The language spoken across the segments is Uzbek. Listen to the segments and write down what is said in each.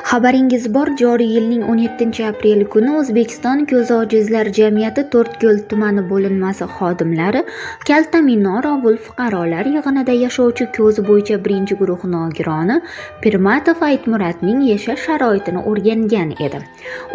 Xabaringiz bor, joriy yilning 17-aprel kuni O'zbekiston ko'zi ojizlar jamiyati To'rtko'l tumani bo'linmasi xodimlari Kaltaminor ovul fuqarolar yig'inida yashovchi ko'zi bo'yicha birinchi guruh nogironi Pirmatov Aytmuratning yashash sharoitini o'rgangan edi.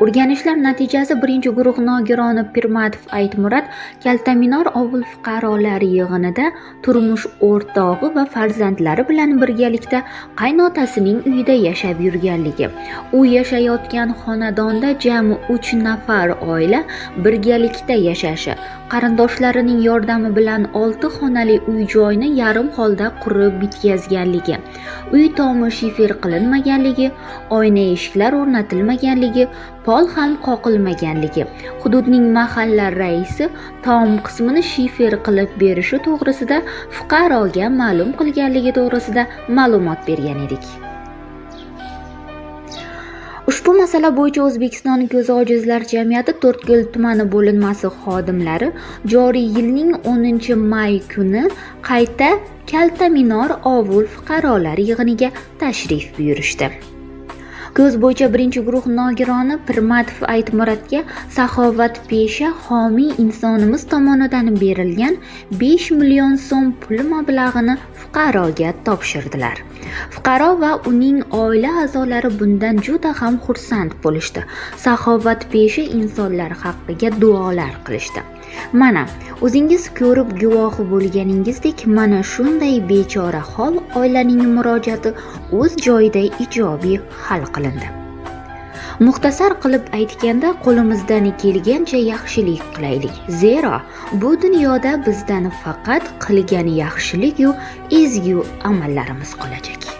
O'rganishlar natijasi birinchi guruh nogironi Pirmatov Aytmurat Kaltaminor ovul fuqarolar yig'inida turmush o'rtog'i va farzandlari bilan birgalikda qaynotasining uyida yashab yurganligi, u yashayotgan xonadonda jami 3 nafar oila birgalikda yashashi, qarindoshlarining yordami bilan 6 xonali uy-joyni yarim holda qurib bitkazganligi, uy tomi shifer qilinmaganligi, oyna eshiklar o'rnatilmaganligi, pol ham qoqilmaganligi, hududning mahalla raisi tom qismini shifer qilib berishi to'g'risida fuqaroga ma'lum qilganligi to'g'risida ma'lumot bergan edik. Ushbu masala bo'yicha O'zbekiston ko'zi ojizlar jamiyati To'rtko'l tumani bo'linmasi xodimlari joriy yilning 10-may kuni qayta Kaltaminor ovul fuqarolar yig'iniga tashrif buyurishdi. Ko'z bo'yicha birinchi guruh nogironi Pirmatov Aytmuratga saxovatpesha homiy insonimiz tomonidan berilgan 5 million so'm pul mablag'ini fuqaroga topshirdilar. Fuqaro va uning oila a'zolari bundan juda ham xursand bo'lishdi. Saxovatpesha insonlar haqqiga duolar qilishdi. Mana, o'zingiz ko'rib guvohi bo'lganingizdek, mana shunday bechora hol oilaning murojaati o'z joyida ijobiy hal qilindi. Muxtasar qilib aytganda, qo'limizdan kelgancha yaxshilik qilaylik. Zero bu dunyoda bizdan faqat qilgan yaxshilik-yu ezgu amallarimiz qolajak.